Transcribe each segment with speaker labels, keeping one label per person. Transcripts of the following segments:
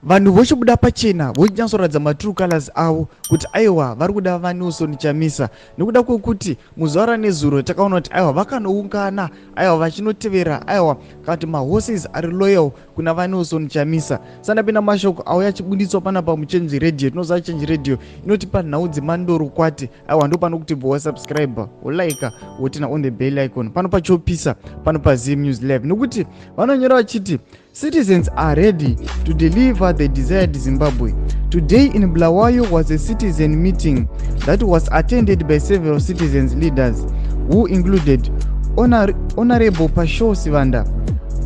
Speaker 1: Vanhu vochibuda pachena vochinyatsoratidza matrue colors avo kuti aiwa, vari kuda vaNelson Chamisa, nekuda kwekuti muzuva ranezuro takaona kuti aiwa, vakanoungana, aiwa, vachinotevera, aiwa, kana kuti mahorses ari loyal kuna vaNelson Chamisa. Sandapinda mashoko auya achibuditswa panapa muChange Radio. Tinoziva Change Radio inotipa nhau dzemandoro kwati. Aiwa, ndo pano kuti bva wasubscribe, wolike, wotina on the bell icon pano pachopisa pano paZim News Live, nekuti vanonyora vachiti citizens are ready to deliver the desired Zimbabwe. Today in Bulawayo was a citizen meeting that was attended by several citizens leaders who included Honorable Pasho Sivanda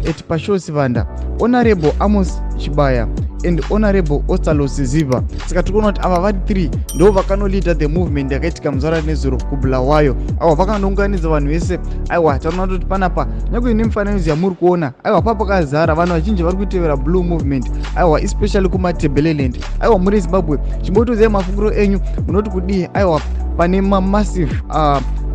Speaker 1: at Pasho Sivanda, Honorable Amos Chibaya and Honorable Ostalos Siziba. Saka tiri kuona kuti ava vari 3 ndo vakanoleada the movement yakaitika muzuva ranezuro kuBulawayo. Aiwa, vakanounganidza vanhu vese. Aiwa, tanoona kuti panapa nyange ine mifananidzo yamuri kuona, aiwa, papakazara vanhu vazhinji vari kutevera blue movement, aiwa, especially kuMatebeleland. Aiwa, muri Zimbabwe, chimbotoziva mafungiro enyu, munoti kudii? Aiwa, pane mamassive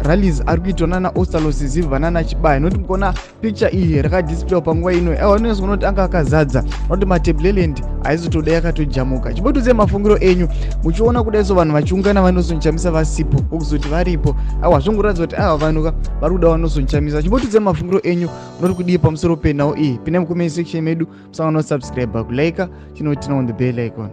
Speaker 1: rallies ari kuitwa nana Ostallos Siziba nana Chibaya, nokuti mukuona picture iyi rakadisplayiwa panguva ino, aiwa, unozoona kuti anga akazadza, nokuti Matebeleland haizotoda yakatojamuka. Chimbotoziva mafungiro enyu muchiona kudai so vanhu vachiungana vaNelson Chamisa vasipo, okuzoti varipo. Aiwa, zvongoratidza kuti aiwa, vanhu ka vari kuda vaNelson Chamisa. Chimbotoziva mafungiro enyu, munoti kudii pamusoro penhau iyi? Pinai mucomment section medu, musangano subscribe, kulike, chinotina on the bell icon.